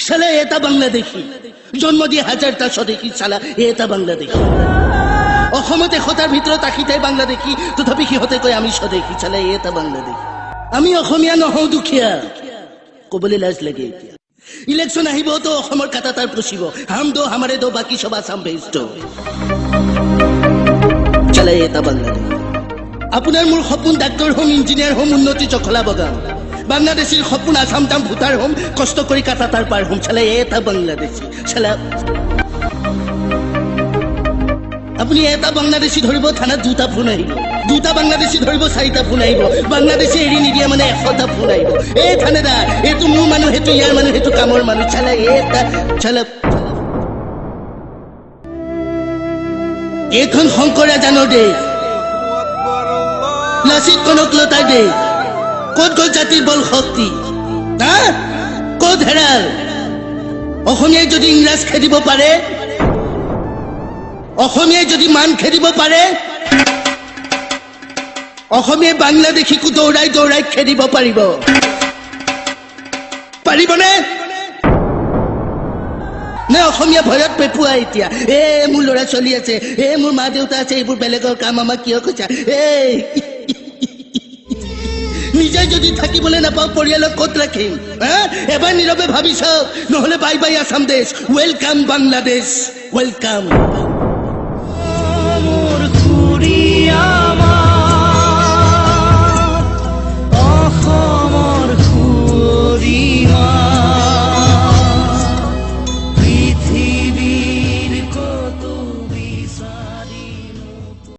চালা এটা বাংলাদেশী। জন্ম দিয়ে হাজাৰটা স্বদেশী, চালা এটা বাংলাদেশী। অসমত 100টাৰ ভিতৰত 80টাই বাংলাদেশী, তথাপি সিহঁতে কয় আমি স্বদেশী। চালা এটা বাংলাদেশী। আমি অসমীয়া নহওঁ দুখীয়া, ক'বলৈ লাজ লাগে। এতিয়া ইলেকশ্যন আহিব তো অসমৰ কাটা তাৰ পুচিব, হাম দো হামাৰে দো, বাকী সব আছাম ভেজ দো। চালা এটা বাংলাদেশী। আপোনাৰ মোৰ সপোন ডাক্তৰ হ'ম, ইঞ্জিনিয়াৰ হ'ম, উন্নতি জখলা বগাম। বাংলাদেশীৰ সপোন আছাম যাম, ভোটাৰ হ'ম, কষ্ট কৰি কাটা তাৰ পাৰ হ'ম। চালা এটা বাংলাদেশী। চালা আপুনি এটা বাংলাদেশী ধৰিব, থানাত দুটা ফোন আহিব। দুটা বাংলাদেশী ধৰিব, চাৰিটা ফোন আহিব। বাংলাদেশী এৰি নিদিয়ে মানে 100টা ফোন আহিব। এই থানেদাৰ, এইটো মোৰ মানুহ, সেইটো ইয়াৰ মানুহ, সেইটো কামৰ মানুহ। চালা এটা চালা। এইখন শংকৰ আজানৰ দেশ, লাচিত কনকলতাৰ দেশ। ক'ত গ'ল জাতিৰ বল শক্তি? হা, ক'ত হেৰাল? অসমীয়াই যদি ইংৰাজ খেদিব পাৰে, অসমীয়াই যদি মান খেদিব পাৰে, অসমীয়াই বাংলাদেশীকো দৌৰাই দৌৰাই খেদিব পাৰিব। পাৰিবনে? নে অসমীয়া ভয়ত পেপুৱা এতিয়া? এ মোৰ ল'ৰা ছোৱালী আছে, এ মোৰ মা দেউতা আছে, এইবোৰ বেলেগৰ কাম, আমাক কিয় কৈছা? এই নিজে যদি থাকিবলৈ নাপাওঁ, পৰিয়ালক ক'ত ৰাখিম? হা, এবাৰ নীৰৱে ভাবি চাওক, নহ'লে বাই বাই আছাম দেশ, welcome Bangladesh, welcome.